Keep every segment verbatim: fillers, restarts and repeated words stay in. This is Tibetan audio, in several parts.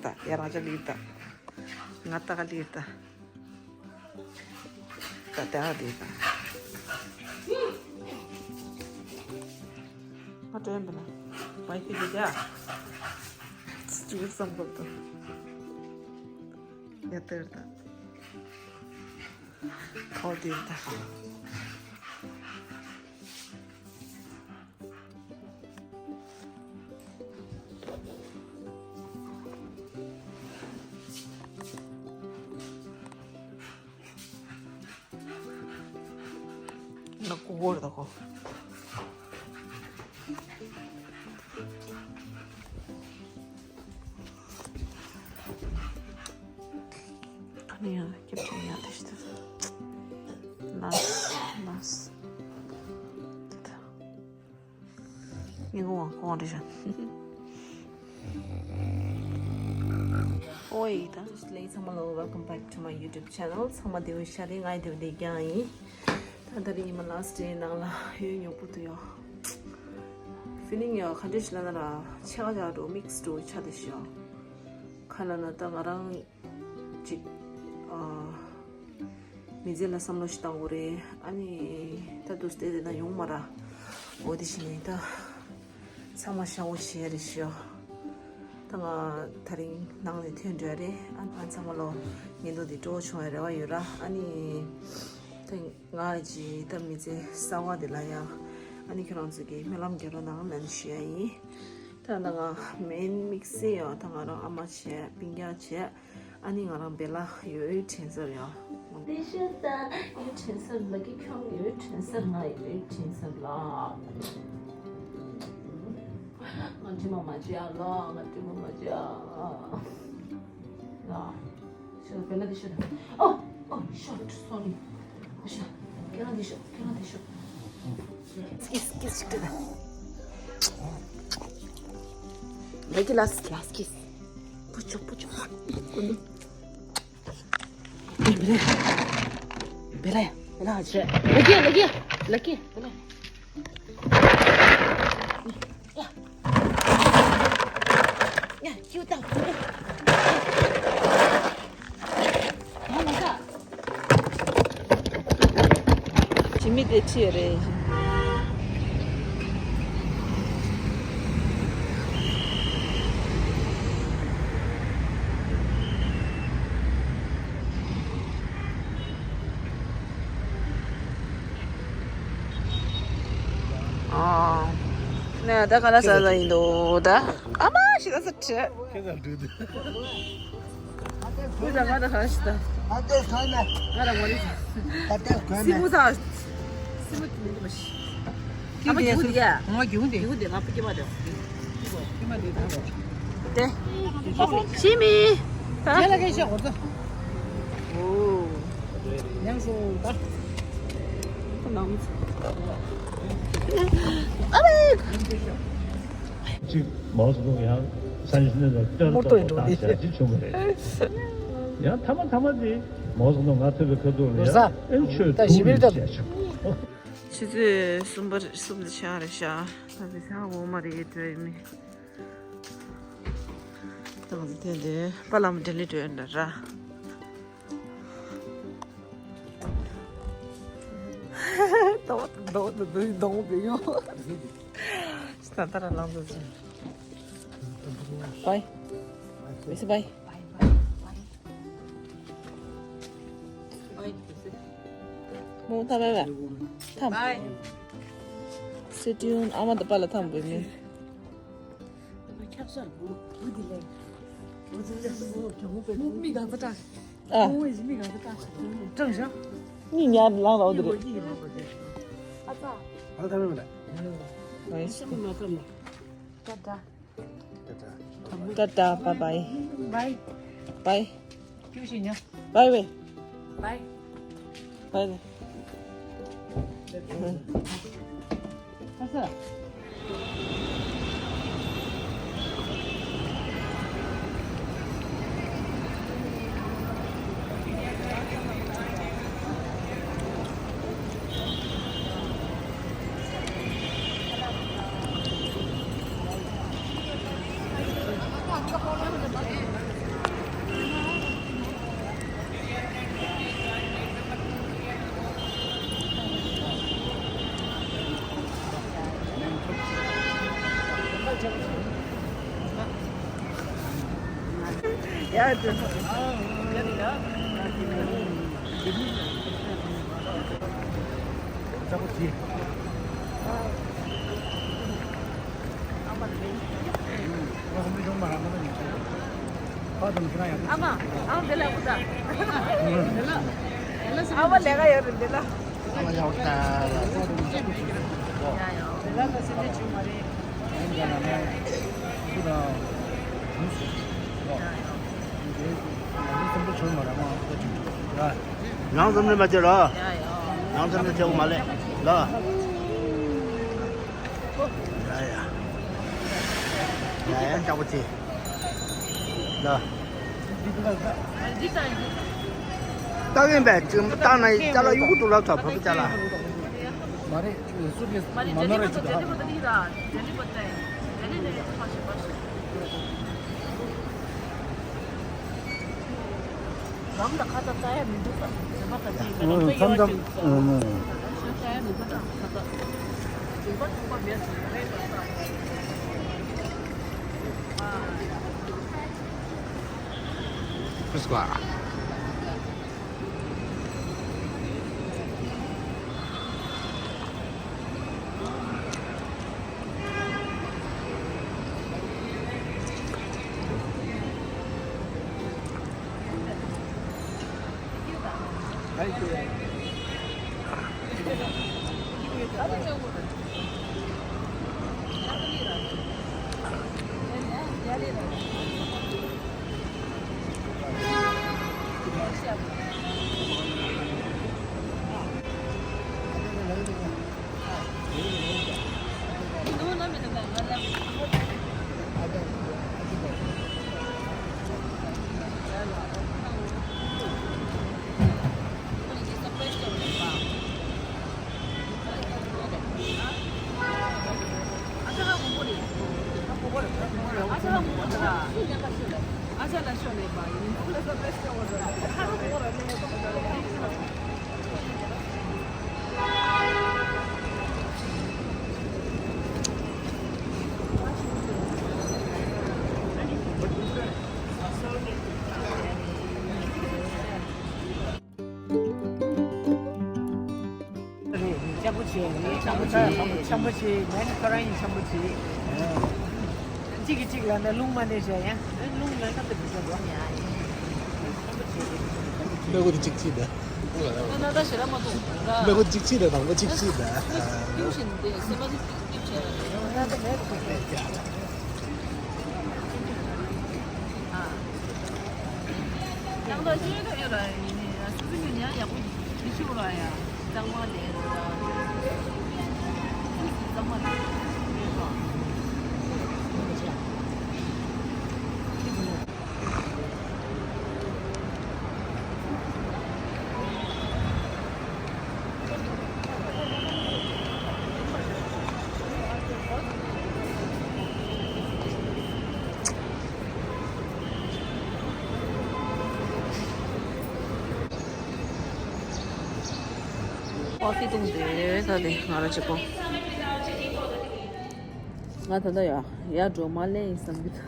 ད་ཡ་རང་ཅག་ལིར་ད། ང་ད་ག་ལིར་ད། ད་ད་ག་ལིར་ད། ང་དྲན་པ་ན་བའི་ཕི་ལི་ཡ། ཅུ་བསམ་བློ་ད། ཡ་དེར་ད། ཁོ་དེར་ད། ང་ཀོ་ཀོ་རེད་ད་ཁོ། ཁ་ནས་ཡང་སྐྱབས་བཅོལ་ཡག་དེ་ཞིག་ད། ལགས་ལགས། དེ་ད། ཉིན་གུང་བ་གོང་རེ་བཞིན། ཨོའི་ད། Hello ཚང་མ་ལོ། Welcome back to my YouTube channel. ཚང་མ་བདེ་པོ་ཤ་རེད། ང་ཡི་བདེ་པོ་བདེ་རྐྱང་ཡིན། ད་ད་རེས་ཉི་མ་last day ནང་ལ་ཡོད་ཉོག་པོ་འདུག་ཡོ། Feeling ཡོ་ག་འདྲ་ཞིག་ལབ་ན་ར་ཆེ་ཁ་ཆག་འགྲོ་mix འགྲོ་ཆ་དེ་ཞིག་ཡོ། ག་ལབ་ན་ད་ང་རང་ཅིག་ཨ། མི་ཚེ་ལ་བསམ་བློ་ཞིག་བཏང་དགོས་རེད། ཨ་ནི་ད་དུ་སྟེ་དེ་ན་ཡོང་མ་ར། འོ་དེ་བཞིན་ནི་ད་ཚང་མ་ཤ་བོ་བྱེད་རེ་ཞུ། ད་ང་ད་རིང་ནང་ནས་ཐོན་འགྲོ་ཡ་རེད། ཨ་ཨ་ཚང་མ་ལོ་ཉིན་ཐོ་འདི་སྤྲོ་བོ་བྱུང་བའི་རེ་བ་ཡོད་ར། ཨ་ནི་ད་ང་ཅི་ད་མི་ཚེ་གསར་བ་འདི་ལ་ཡ་ཨ་ནི་ཁྱོད་རང་ཚོ་གི་སྨོན་ལམ་རྒྱབ་རོགས་གནང་ལན་ཞུ་ཡ་ཡིན། ད་ད་ང་main mix་ཡ་ད་ང་རང་ཨ་མ་བྱས་སྤུན་ཀྱག་བྱས། ཨ་ནི་ང་རང་བེ་ལ་ཡོད་དྲན་སོང་ཡ། དེ་ཤོད་ད་ཡོད་དྲན་སོང་ལ་གི་ཁྱོད་ཡོད་དྲན་སོང་ང་ཡོད་དྲན་སོང་ལ། ང་དྲི་མ་མ་བྱེད་ཨ་ལ་ང་དྲི་མ་མ་བྱེད་ཨ། ལ། ཤོད་བེ་ལ་དེ་ཤོད་ད། ཨོ་ཨོ་short sorry། ཤོད། ཁྱེད་རང་དེ་ཤོད་ཁྱེད་རང་དེ་ཤོད། སྐྱིད་སྐྱིད་ཅིག་ཏུ་ད། ལ་གི་ལ་ལ་སྐྱིད། པུ་ཅོ་པུ་ཅོ། ཀུན་ཏུ། ཨེ་བེ་ལ། བེ་ལ་ཡ། བེ་ལ་ཧ་ཅི། ལ་གི་ལ་གི་ལ་གི་བེ་ལ། ཡ། ཡ་ཀྱུ་ད། ང་ལ་ད། ཇི་མི་དེ་ཁྲིད་རེད། ཨ། ནས་ད་ག་ལ་ཟ་ཟ་ཡིན་འདུག་ད། ཨ་མ་ཞིག་ད་ས་ཁྲི། ཁྱེད་ཚ་འགྲོ་དུས། ཁོས་ད་ང་ད་ག་ཞིག་ད། ང་ད་ག་ན། ང་ད་ང་རེད། ད་ད་ག་ན། སི་མུ་ད། སི་མུ་དེ་མི་འདུག་པ་ཞིག་ཨ་མ་ཁྱེད་ཀྱི་དེ་ཡ། ང་གྱོན་དེ། གྱོན་དེ་ང་ཕ་གི་མ་དེ། ཕ་གི་མ་དེ་ད། དེ། ཤི་མི། ད་ལ་གན་ཤོག་གོ་ཚོ། ཨོ། ཡང་ཤོག་ད། ཨ་མའི། གཅིག་མའོ་ཙེ་ཏུང་ཡང་ས་གནས་ལ་སྐྱོར་མོ་ཏོ་ཡིན་འགྲོ་དེ་བཏང་བྱ་ཅི་བྱུང་བ་རེད། ཡང་མཐའ་མ་མཐའ་མ་དེ་མའོ་ཙེ་ཏུང་ང་ཐུག་པའི་ཁ་ཐུག་ལ་ཡང་ཨེམ་ཆོས་ད་ཞི་བའི་ད་བྱས་བྱུང་། ཆུ་ཚོད་གསུམ་པ་གསུམ་དེ་ཆགས་རེད་ཤག་ད་དེ་ཆགས་འོང་མ་རེད་འགྲོ་ཡི་མི། ད་ང་ཚོ་དེ་འདི་པ་ལམ་ལྡི་ལི་འགྲོ་ཡི་འདྲ་ར། ད་བ་ད་བ་ད་བ་ད་བ་ད་ཡོང་། ད་ད་ར་ལངས་འདུག་ཅིང་། བའི། མི་སི་བའི། མོ་ད་བའི་བའི། ཐམ། སི་ཏིའུན་ཨ་མ་ད་པ་ལ་ཐམ་བའི་མི། ཁྱབ་ས་ལུ་བུ་དེ་ལས། མི་གང་ས་ཀྲང་། ཨ། ཨོ་ཡིན་མི་གང་ས་ཀྲང་། ཀྲང་ཞང་། ནི་ཉར་ལངས་རོགས་དེ་རེད། ཨ་ཙ། ཨ་ད་མེད་མེད། ཨོ་ཡིན། ཤམ་མ་ཀམ་ལ། ཏ་ཏ། ཏ་ཏ། ཏ་ཏ། བའི་བའི། བའི། བའི། ཀྱུ་ཤི་ཉོ། བའི་བའི། བའི། བའི་བའི། ཁ་ས། ཨ་མ། ཨ་མ་འདི་ལ་ཨུ་ད། ཨ་མ་ལས་ཀ་ཡོད་རེད་འདི་ལ། ཨ་མ་ཡག་པོ་ད། ཡ་ཡ། འདི་ལ་ད་སེམས་ཁྲལ་བྱུང་མ་རེད། རང་བསམ་བློ་མ་བྱེད་ལ། ཡ་ཡ། རང་བསམ་བློ་མ་བྱེད་ལ། ལ། ཡ་ཡ། ཡ་ཡ། ཡ་ཡ། ཡག་པོ་བྱེད། ལ། ལྟ་གིན་པས་ཅིག་ལྟ་ན་ཅ་ལག་གཡུག་གུ་འདུག་ལབ་ཐོབ་བབ་ཅ་ལག་མ་རེད། སུ་གིས་མ་ནོར་རེ་ཅིག་ད། ལམ་ལ་ཁ་ཚ་ཚ་ཡ་མི་འདུག་ས། མཛེས་པ་དང་ཅིག་ལ་ལམ་ཚ་ཡ་ཚ་ཚ་ཡ་མི་འདུག་ས། ཁ་ཚ་མཛེས་པ་ཚོགས་པ་མེད་སོང་རེད་པ་ས། ཨ། Let's go. རེད། འཆམ་པོ་བྱས་རེད། འཆམ་པོ་བྱས། འཆམ་པོ་བྱས། མན་ཁོ་རང་ཡིན་འཆམ་པོ་བྱས། གཅིག་གིས་གཅིག་ལ་ན་རླུང་མ་ནས་བྱས་ཡ། རླུང་ན་ན་ཏི་བུ་ཤ་འགྲོ་ཡ། འཆམ་པོ་བྱས་རེད། ལས་ཀ་དེ་གཅིག་གཅིག་དང་། ན་ན་ད་ཞེ་ར་མ་ཐུང་། ལས་ཀ་གཅིག་གཅིག་དང་དང་པོ་གཅིག་གཅིག་དང་། རླུང་བཞིན་དེ་སེམས་པ་ནི་གཅིག་གཅིག་བྱས་ཡ། ན་ད་མེད་པ་གཅིག་གཅིག་བྱས་ཡ། ཡང་ད་ཤེས་ཀ་ཡོད་ར་ཡིན་ནི་ཡ། སུ་སུ་ཉོ་ཉ་ཡག་པོ་ཡིན་ཤོག་ར་ཡ། གཙང་མ་ལས་ར། སུ་སུ་གཙང་མ་ལས་ཡོད་ར། ཀོ་ཧྥི་བཏུང་དེ་ད་དེ་ང་རང་གཅིག་པོ། ང་ད་ལྟ་ཡ་ཡ་འགྲོ་མ་ལེན་ཡིན་བསམ་གྱི་འདུག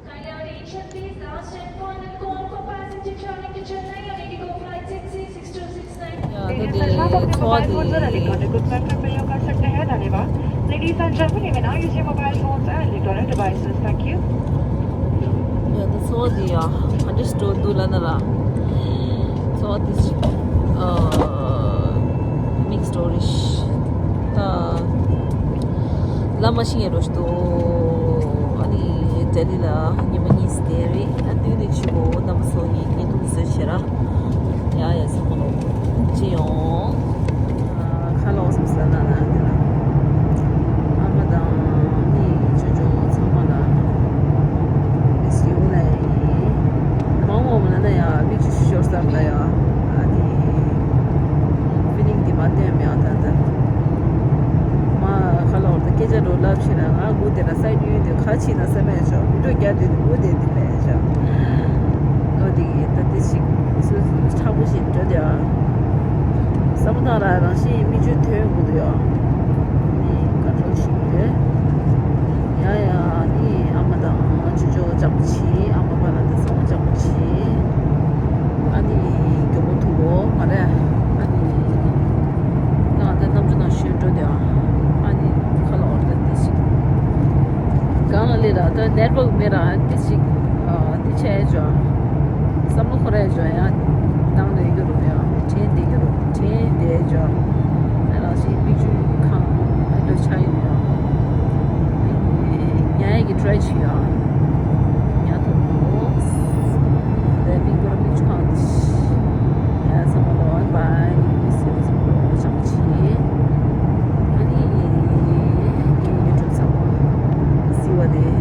Kindly attention please, last checkpoint and call for passenger traveling to Chennai on IndiGo flight six three six two six nine. ཡ་ད་དེ་ཚོ་དེ། Ladies and gentlemen, you may now use your mobile phones and electronic devices. Thank you. ཡ་ད་ཚོ་དེ་ཡ་ཧན་ཌི་སི་ཊོར་དུ་ལ་ན་ལ་ཚོ་དེ་ཞིག་ཨ། མིག་སི་ཊོ་རི་ཤི་ད། ལ་མ་ཤི་ཡ་རོ་ཤི་ཏོ། ཨ་ནི་ལྡི་ལི་ལ་ཉི་མ་གཉིས་སུ་བསྡད་རེད། ཨ་དུས་ནི་ཆུ་བོ་རྣམ་པ་ཚོ་ངའི་བརྙན་ཐུང་བཟོས་བྱེད་ར། ཡ་ཡ་ཚང་མ་ལོ་ཅི་ཡོང་། ཁ་ལོག་སོང་ཟེར་ན་ན་དེ་ལ་ཨ་མ་དང་ནི་ཅོ་ཅོ་ཚང་མ་ལ་མི་སི་ཡུ་ལ་ཡིན། མང་མོ་མ་ན་ན་ཡ་བི་ཅི་ཤོར་ས་ད་ཡ། ཨ་ནི་ཕི་ལིང་འདི་མ་བསྟན་མེད་ཨ་ད་ད། མ་ཁ་ལོར་ད་སྐད་ཆ་འགྲོ་ལབ་ཕྱིན་ན་ང་སྒུག་དེ་ན་སའི་ཌི་ཡོད་དེ་ཁ་ཕྱིན་ན་སེམས་མེད་ཤོག་མི་འགྲོ་རྒྱ་དེ་སྒུག་དེ་དེ་ལས་ཤོག་ཨོ་དེ་གི་ད་དེ་ཞིག་སུ་སུ་མཁྲེགས་པོ་ཞིག་འགྲོ་དེ་ཨ། བསམ་བློ་བཏང་ར་རང་བཞིན་མིག་ཆུ་ཐོན་དགོས་འདུག་ཨ། ནི་ཀོན་ཊོལ་ཞིག་ཡོད། ཡ་ཡ། ཨ་ནི་ཨ་མ་དང་ཅོ་ཅོ་ཅག་པོ་ཕྱིན། ཨ་མ་པ་ལ་དེ་སོང་ཅག་པོ་ཕྱིན། ཨ་ནི་མགྱོགས་པོ་ཐུག་གོ་མ་རེད། ཨ་ནི་ང་ད་གནམ་གྲུ་ནང་ཞོན་འགྲོ་དེ། ཨ་ནི་ཁ་ལ་འོར་ད་དེ་ཞིག་གང་ལ་ལས་ར་ད་ནེཊ་ཝརཀ་མེད་ར་དེ་ཞིག་དེ་ཆེ་ཅོ། བསམ་བློ་འཁོར་ར་ཅོ་ཡ། བཏང་རེ་གི་རུ་ཡ། དྲན་བསྡད་ཀྱི་རེད། དྲན་བསྡད་ཀྱི་རེད། ཨ་ནི་ཅིག་མིག་ཆུ་ཁང་ཨ་འདྲ་ཆགས་ཡོང་ཡ། ཉལ་ཡག་གི་ཊི་རའི་བྱེད་ཡ། ཉལ་ཐུབ་འདུག་དེ་མིག་པར་མིག་ཆུ་ཁང་དེ་ཡ་ཚང་མ་ལོ་བྷའི་བྷའི། མི་སེར་ཚང་མ་ལོ་ཅང་ཅི། ཨ་ནི་ཡུ་ཊུབ་ཚང་མ་གཟིགས་པ་དེ།